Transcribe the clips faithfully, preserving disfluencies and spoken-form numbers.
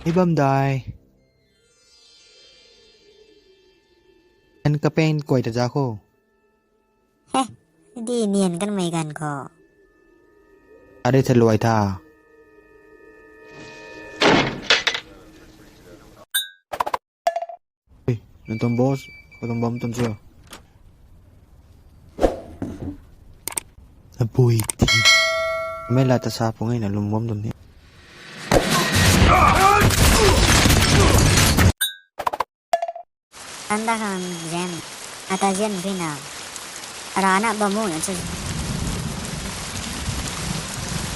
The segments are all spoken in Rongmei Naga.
Ni bam dai. An kapen koi ta za kho. He, di nian kanmei ganv kho. Are the luai tha. Ei, nang tuang boss, kho tuang bam tuang cho. Abui ti. Mei la ta sa pung e na lum bam tuang ni. Tanda khang zen. Ata zen phi na. Rana bamu na chu.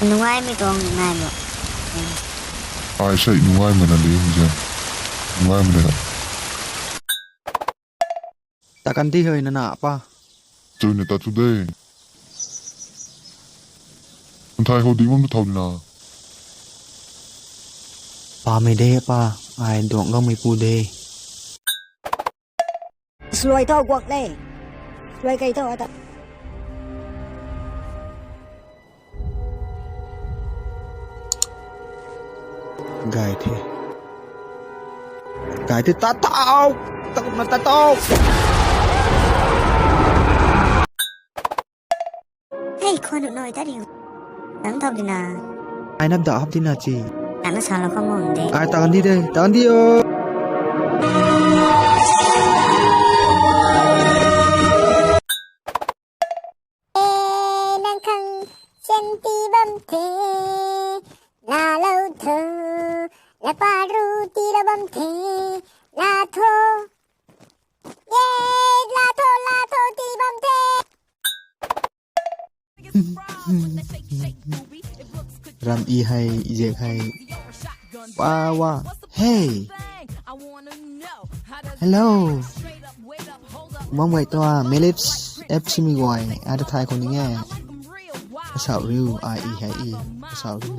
Nungai mi tuang nai mo. Ai sei nungai mana li mi zen. Nungai mana. Ta kan di hoi na na pa. Tui na ta tu de. Nthai khou ding bam tu thau di na. Pa mei de pa, ai duang gam mei pu de. Sluai tho guak le. Sluai kai tho ata. Gai the. Gai the ta tau. Ta kumna ta tau. Hei, khwan nu noi ta riu. Nang thau di na. Ai nap da hap di na chi. Nang na sa lo kha mo de. Ai ta kan di de, ta kan di o. E, nang khang senti bam the. La lo tho. La pa ru ti la bam the. La tho. Ye, la tho, la tho, ti bam the. Ram i hei, zek hei. Wa, wa. Hey. Hello. Mom wait to a, Melips, F C mi guay, ada thai khou ning e. Asau riu, ai i hei i. Asau riu.